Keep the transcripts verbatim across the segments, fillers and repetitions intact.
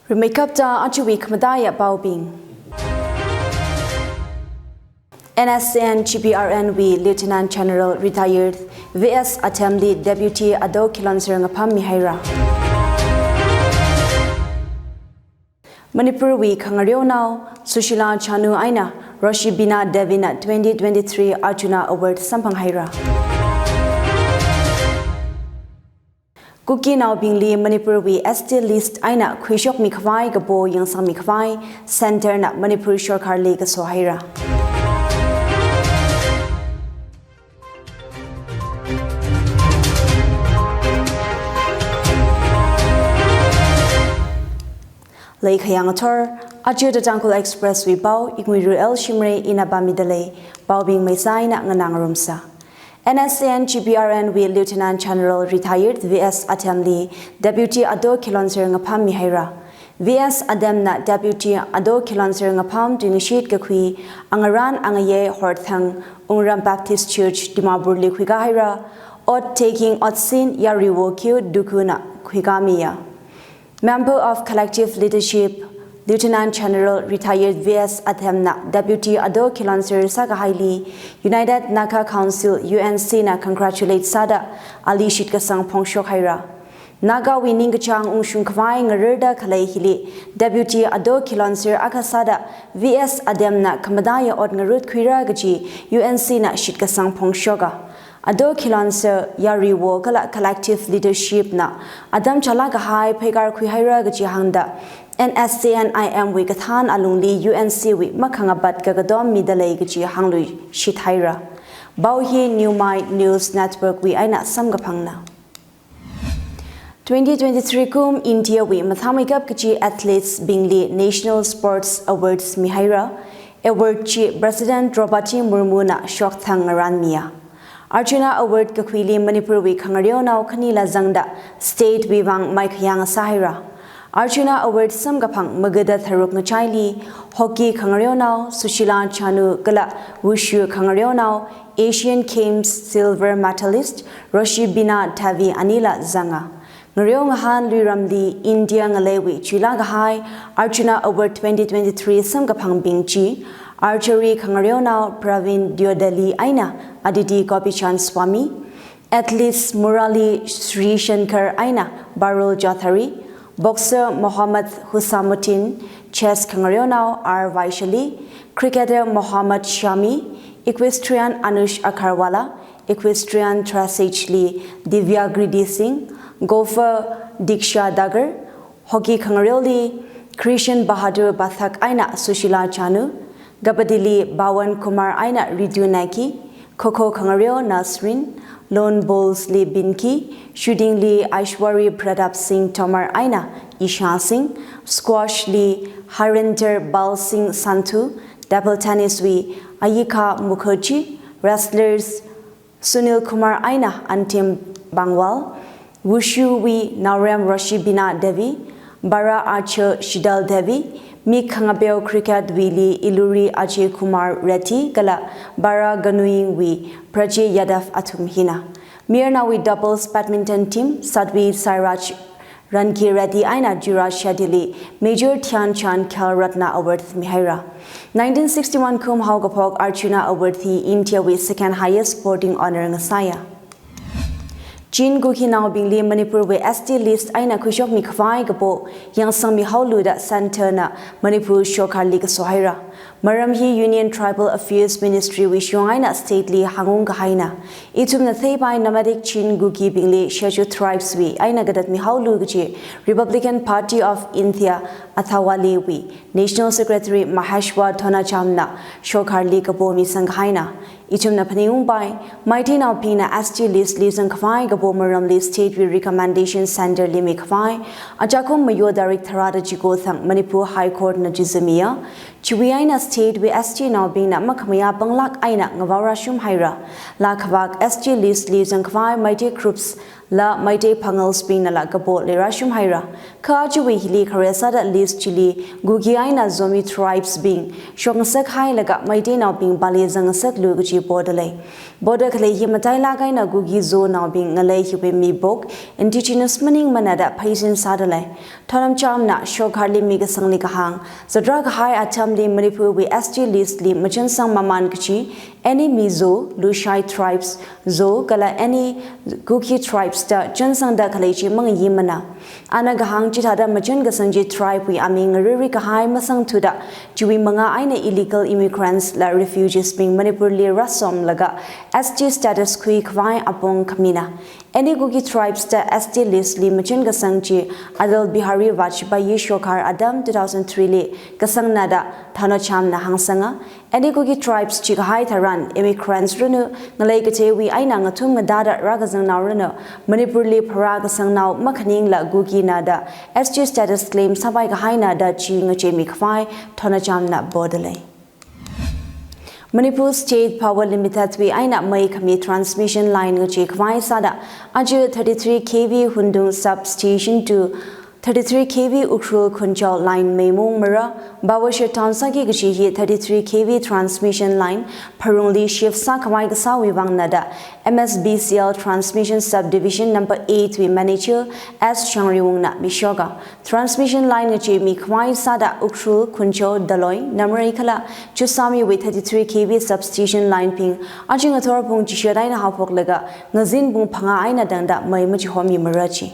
Rimeikapta achuwui khamataiya paobing. N S C N G P R N wui Lieutenant General Retired V S Adhemli Deputy Ado Kilonser ngapham mihaira. Manipurwui khangareonao Sushila Chanu eina Roshibina Devina twenty twenty-three Arjuna Award samphanghaira. Kukinaobingli Manipurwui S T list eina khuishokmi khavai kapo yangsangmi khavai Centre na Manipur Sorkarli kasohaira. Leikhayang athor, aja The Tangkhul Express wui pao, Ingwiru L Shimray ina pāmidalei, paobing meisaina nganā ngarumsa. N S C N G P R N wui Lieutenant General Retired V S Adhemli Deputy Ado Kilonser ngapham mihaira. V S Adhemna Deputy Ado Kilonser ngapham tuingashit kakhui, angarān angayei horthang, Wungram Baptist Church, Dimapurli khuikahaira. Oath taking otsin Yarui Wokyo Dukuna khuikamiya. Member of Collective Leadership, Lieutenant General Retired V S Adhemna Deputy Ado Kilonser sākahaili United Naga Council, U N C na congratulate sāda ali shitkasang phongshokhaira. Nagawui ningkachāng ungshung khavai ngararda khalei hili Deputy Ado Kilonser akha sāda V S Adhemna khamataiya ot ngarutkhuira kaji U N C na shitkasang phongshoka. Ado Kilonser Yarui Wo kala Collective Leadership na atam chālak kahai pheikar khuihaira kaji hāngda, N S C N I M wui kathān alungli U N C wui makhangapat kakadom midalei kaji hāngluishithaira. Pao hi New Mind News Network wui eina samkaphangna. Twenty twenty-three kum India wui mathāmeikap kaji athletes bingli National Sports Awards mihaira. Award chi President Droupadi Murmu na shokthang ngarānmiya. Arjuna Award kakhuili Manipurwui khangareonao khanila zangda state wui vang maikhayang sāhaira. Arjuna Award samkaphang Magada tharuk ngachaili hockey khangareonao Sushila Chanu kala wushu khangareonao Asian Games silver medalist Roshibina Devi anila zanga. Ngareo ngahān luiramli India ngaleiwui chuilāk kahai Arjuna Award twenty twenty-three samkaphangbing chi, archery khangareonao Praveen Deodali eina Aditi Gopichan Swami, athletes Murali Sri Shankar eina Parul Chaudhary, boxer Mohammad Husamuddin, chess khangareonao R Vaishali, cricketer Mohammad Shami, equestrian Anush Aggarwala, equestrian dressage li Divya Gridi Singh, golfer Diksha Dagar, hockey khangareoli Krishan Bahadur Pathak eina Sushila Chanu, kabaddi li Pawan Kumar eina Ritu Nagi, kho-kho khangareo Nasreen, lawn bowls li Pinky, shooting li Aishwari Pratap Singh Tomar eina Isha Singh, squash li Harinder Pal Singh Sandhu, table tennis wui Ayika Mukherjee, wrestlers Sunil Kumar eina Antim Bangwal, wushu wui Naorem Roshibina Devi, para archer Shidal Devi, mik khangapeo cricket wuili Iluri Ajay Kumar Reddy kala para canoeing wui Prajay Yadav athum hina. Mayarnaowui doubles badminton team Sadhvi Sairaj Ranki Reddy eina Dhiraj Shetty li Major Dhyan Chand Khel Ratna Award mihaira. Nineteen sixty-one kum haokaphok Arjuna Award hi India wui second highest sporting honor ngasāya. Chin Kukinaobingli Manipur wui S T list eina khuishokmi khavai kapo yangsangmihaolu da Centre na Manipur Sorkar li kasohaira. Maram hi Union Tribal Affairs Ministry wui shong eina state li hāngung kahaina. Ithumna theipai nomadic Chin Kukibingli Scheduled Tribes wui eina katatmihaolu kaji Republican Party of India Athawale wui National Secretary Maheshwar Dhonacham na Sorkar li kapo misang kahaina. Ithumna phaningungpai, Meiteinaobingna S T list li zang khavai kapo maramli state wui recommendation centre li mikhavai, achakum mayo tarik tharāda chiko thang Manipur High Court na chizamiya. Chiwui eina state wui S T naobingna makhamayā panglāk eina ngavaorāshum haira. Laa khavak S T list li zang khavai Meitei groups la Meitei Pangals bingna la kapo leirāshum haira. Kha ajawui hili khare sāda list chili Kuki eina Zomi tribes bing shokngasak hailaga Meiteinaobing pali zangngasaklu kaji poda lei. Poda khalei hi matailāk eina Kuki Zo naobing ngalei hiwui mibok indigenous maningmana da pheisin sāda lei. Thonamchamna Shokharli mikasangli kahāng, zatrā kahai atamli Manipurwui S T list li machinsang maman kachi, any Mizo, Lushai tribes, Zo kala any Kuki tribes da chinsangda khalei chi mangayimana. Ana kahāng chithāda machinkasang chi tribe wui aming ngariri kahai masangthuda, chiwui manga eina illegal immigrants la refugees bing Manipurli rāsomlaga S T status khuikhavai apong khamina. Any Kuki tribes da S T list li machinkasang chi Atal Bihari Vajpayee Shokhar atam two thousand three li kasangna da Thonamchamna hāngsanga. Any Kuki tribes chikahai tharan immigrants runu, ngalei katheiwui eina ngathum ngadada rākazangnao runu, Manipurli pharā kasangnao makhaningla Kukina da S T status claim sāpai kahaina da chi ngacheimikhavai Thonamchamna poda lei. Manipur State Power Limited wui eina mei khami transmission line ngacheikhavai sāda aja thirty-three K V Hundung substation to thirty-three K V Ukhrul Khunchao line mei maungmara. Power shutdown sāki kachi hi thirty-three K V transmission line Pharungli shift sākhavai kasāwui vangna da M S B C L Transmission Subdivision number eight wui manager S Shangriwungna mishoka. Transmission line ngacheimikhavai sāda Ukhrul, Khunchao, Daloi, Namrei kala Chusamiwui thirty-three K V substation line bing aja ngathor pung chishat eina haophoklaga ngazin pung phangā eina tangda mei machihomimara chi.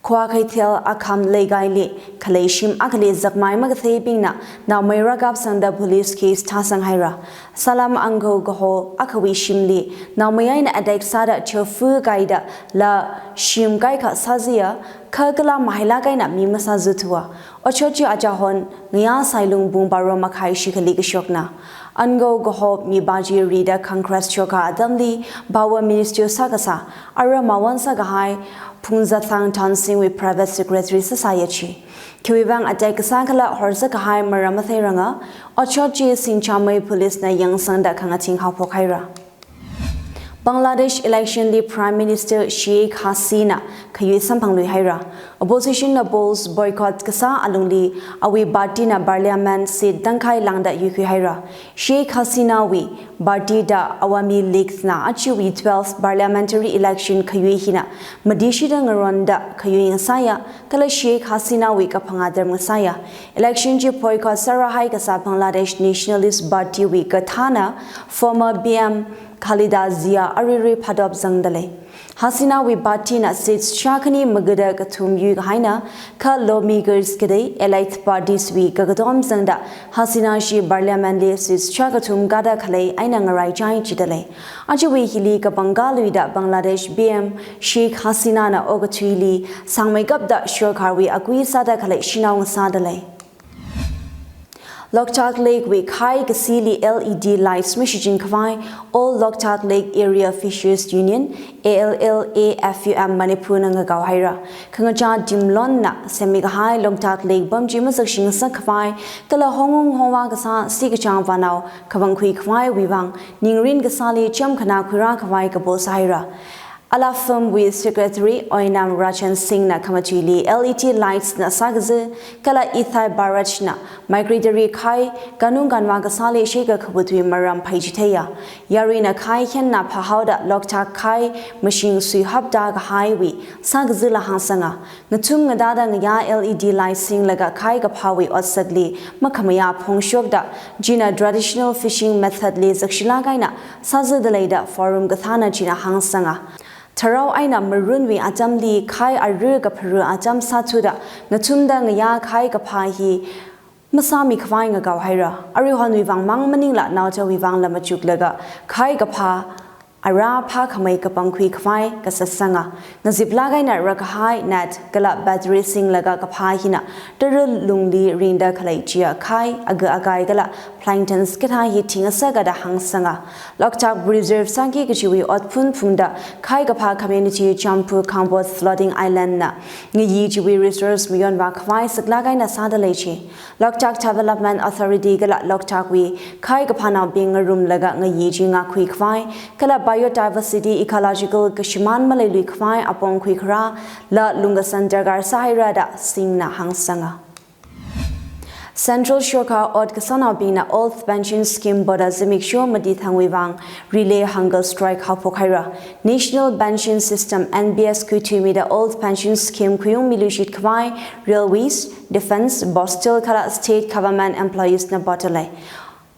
Khuwa Keithel Akham Leikaili khalei shim akhali zakmai makatheibingna naomei rākapsangda police case thāsang haira. Salam Angou kaho akhawui shimli naomei eina attack sāda chāfu kaida la shim kaikha sāzia, kha kala mahailāk eina mi masāzuthuwa. Otshot chi achahon ngayā sailung pung baro makhai shikhali kashokna. Angou kaho mipā chi rida Congress shokkha atamli Power Minister sākasā, ara mawon sākahai Phungzathang Thansingwui private secretary sāsāya chi. Khiwui vang attack kasā kala horzak kahai maram matheiranga. Otshot chi Singchamei police na yangsangda khangathing haophok haira. Bangladesh election li Prime Minister Sheikh Hasina khayui samphangluihaira. Opposition na polls boycott kasā alungli awui party na parliament seat tangkhai lāngda yuikhuihaira. Sheikh Hasinawui party da Awami League na ajawui twelfth parliamentary election khayui hina madishida ngaronda khayui ngasāya, kala Sheikh Hasinawui kaphangā tharm ngasāya. Election chi boycott sārahai kasā Bangladesh Nationalist Party wui kathāna former P M Khaleda Zia aruirui phatop zangda lei. Hasinawui party na seats shākhani magada kathum yuikahaina, kha lawmakers katei allied parties wui kakatom zangda Hasina shi parliament li seats shākathum kada khalei eina ngaraichai jida lei. Ajawui hili kapangkā luida Bangladesh P M Sheikh Hasina na okathuili sāngmeikapda shokharwui akui sāda khalei shanao ngasāda lei. Loktak Lake wui khai kasili L E D lights mashichin khavai All Loktak Lake Area Fishers Union, A L L A F U M Manipur na ngakao haira. Khangachā Dimlon na semmi kahai Loktak Lake pam chi mazakshing sak khavai, kala hongung hongwa kasā sikachāng vānao kavang khui khavaiwui vang ningrin kasāli cham khanā khuirā khavai kapo sāhaira. Alafam wui secretary Oinam Rajan Singh na khamatuili L E D lights na sākazi, kala Ithai Barrage na migratory khai kanung kanwa kasāli sheka khabutwui maram phaichitheiya. Yaruina khai henna phahaoda Loktak khai mashing suihapda kahaiwui sākazila hāngsanga. Ngathum ngadada ngayā L E D lights singlaga khai kaphāwui otsakli makhamayā phongshokda, china traditional fishing method li zakshilāk eina sāzada leida forum kathāna china hāngsanga. Tharao eina marunwui atamli khai arui kapharu atam sāthuda, ngathumda ngayā khai kaphā hi masāmi khavai ngakao haira. Aruihonwui vang mang maningla naochawui vangla machuklaga khai kaphā ara phākhamei kapangkhui khavai kasatsanga. Ngaziplāk eina rākahai net kala battery singlaga kaphā hina tara lungli ringda khalei chiya khai, aga akai kala planktons kathā hi thingasakada hāngsanga. Loktak Preserve sāki kachiwui otphun phungda khai kaphā community Champu Kangpot Floating Island na ngayi chiwui resource mayonvā khavai saklāk eina sāda lei chi. Loktak Development Authority kala Loktak wui khai kaphānaobing ngarumlaga ngayi chi ngakhui khavai, kala Biodiversity, ecological kashimān maleilui khavai apong khuikharā la lungkasan darkar sāhaira da Singh na hāngsanga. Central shokha ot kasānaobingna Old Pension Scheme boda zimiksho mati thangwui vang relay hunger strike haophok haira. National Pension System, N P S khuithuimida Old Pension Scheme khuiungmiluishit khavai railways, defence, postal kala state government employees na boda lei.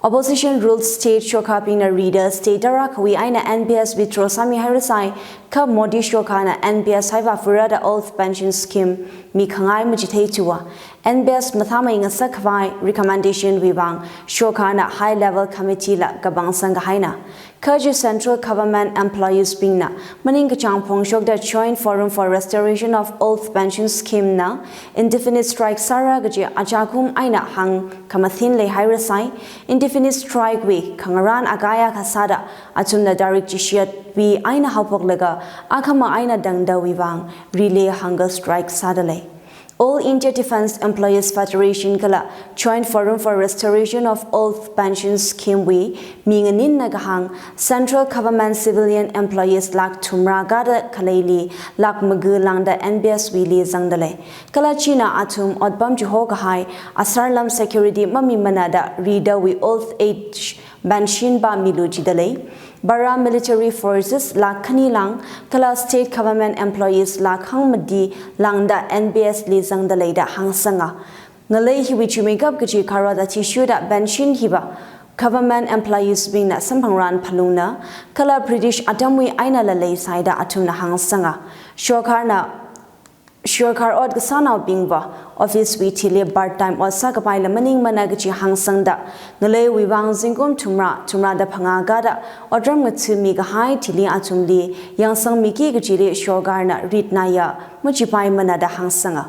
Opposition ruled state shokhābingna rida state tara kawui eina N P S withdraw sāmihairasai, kha Modi shokhana N P S haivāfura da Old Pension Scheme mikhangai machithei tuwa. N P S mathāmei ngasak khavai recommendation wui vang shokhana high level committee la kabangsang kahaina. Kha chi central government employees bingna maningkachāng phongshokda Joint Forum for Restoration of Old Pension Scheme na indefinite strike sāra kaji achākum eina hāngkhamathin leihairasai, indefinite strike wui khangarān akaya kasāda athumna tarik chishiatwui eina haophoklaga akhama eina tangdawui vang relay hunger strike sāda lei. All India Defence Employees Federation kala Joint Forum for Restoration of Old Pension Scheme wui mi nganinna kahāng, central government civilian employees lakh thumrā kada khaleili lakh maga lāngda N P S wuili zangda lei. Kala china athum otpam chiho kahai, asarlam security mamimana da ridawui old age pension pāmilu jida lei. Paramilitary forces lakh khani lāng, kala state government employees lakh hangmati lāngda N P S li zangda lei da hāngsanga. Ngalei hiwui chumeikap kaji kharot athishurda pension hiva government employees bingna samphangran phalungna, kala British atamwui eina la leisaida athumna hāngsanga. Shokharna Shokha ot kasānaobingva office wui thili part time ot sākapaila maningmana kaji hāngsangda, ngaleiwui vang zingkum thumrā, thumrāda phangā kada otram ngathāmi kahai thili athumli yangsangmiki kajili shokharna ritnaya machipaimana da hāngsanga.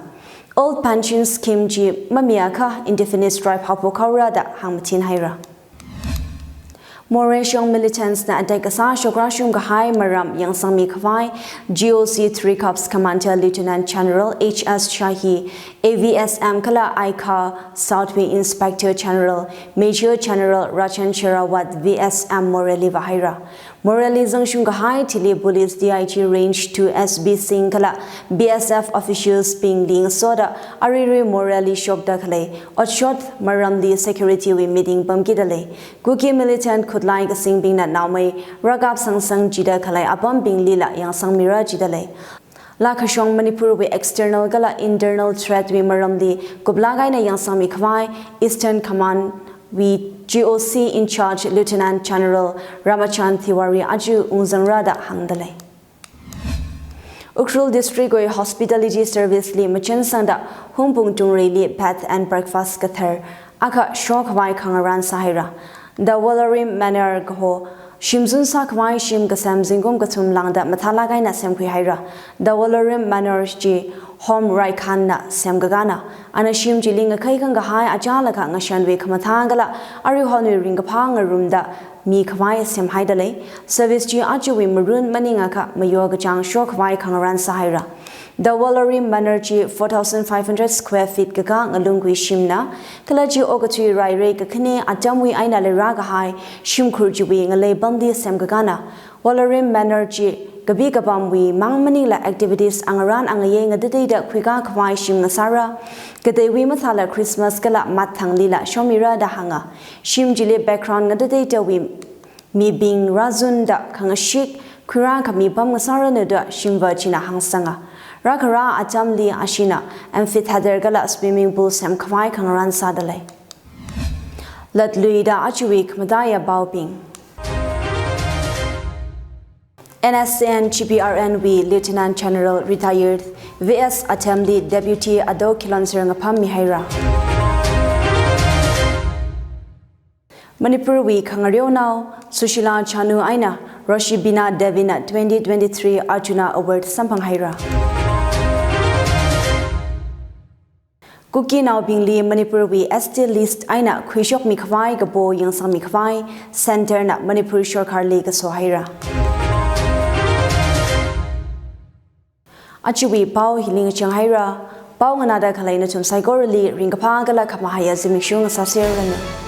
Old pension scheme chi mamiakha indefinite strike haophok haora da hāngmathin haira. Moreh Shong militants na attack kasā shokra shung kahai maram yangsangmi khavai G O C Three Corps Commander Lieutenant General H S Shahi, A V S M kala Aikha South Wing Inspector General Major General Rajan Sherawat V S M Moreh li vāhaira. Moreh li zangshung kahai thili Police D I G Range Two S B Singh kala B S F officials bingli ngasoda aruirui Moreh li shokda khalei otshot maramli security wui meeting pamkida lei. Kuki militant khutlai kasingbingna naomei rākap sangsang jida khalei apambinglila yangsangmira jida lei. Laa kashong Manipur wui external kala internal threat wui maramli kuplāk eina yangsangmi khavai Eastern Command wui G O C in charge Lieutenant General Ramachan Tiwari aja ungzangra da hāngda lei. Ukhrul District wui hospitality service li machinsangda Hungpung Tungreili bed and breakfast kathar akha shok khavai khangarān sāhaira. The Valorim Manor kaho shimzun sākhavai shim kasem zingkum kathum lāngda mathālāk eina semkhui haira. The Valorim Manor chi Home Raikhan na semkakāna. Ana shim chili ngakhai khangkahai achālakha ngashanwui khamathā kala aruihonwui ringkaphā ngarumda mi khavai semhaida lei. Service chi ajawui marun maningakha mayo kachāng shok khavai khangarān sāhaira. The Valorim Manor chi four thousand five hundred square feet kakā ngalungkui shimna, kala chi okathui rairei kakhane atamwui eina leira kahai shimkhur chiwui ngalei pamli semkakāna. Valorim Manor chi kapi kapamwui mang maningla activities angarān angayei ngatateida khuikā khavai shim ngasāra. Kateiwui mathāla Christmas kala mathanglila shomira da hānga. Shim chili background ngatateidawui mibing rāzunda khangashik khuirā khami pam ngasāranu da shimva china hāngsanga. Rākharā atamli ashina amphitheater kala swimming pool semkhavai khangarān sāda lei. Latluida ajawui khamataiya paobing. N S C N G P R N wui Lieutenant General Retired V S Athemli Deputy Ado Kilonser ngapham mihaira. Manipur wui khangareonao Sushila Chanu eina Roshibina Devi na twenty twenty-three Arjuna Award samphang haira. Kukinaobingli Manipur wui S T list eina khuishokmi khavai kapo yangsangmi khavai Centre na Manipur Sarkarli kaso haira. Ajawui pao hili ngachang haira. Pao nganāda khalei nathum saikorali ringkaphā kala khamahaiya zimiksho ngasāserranu.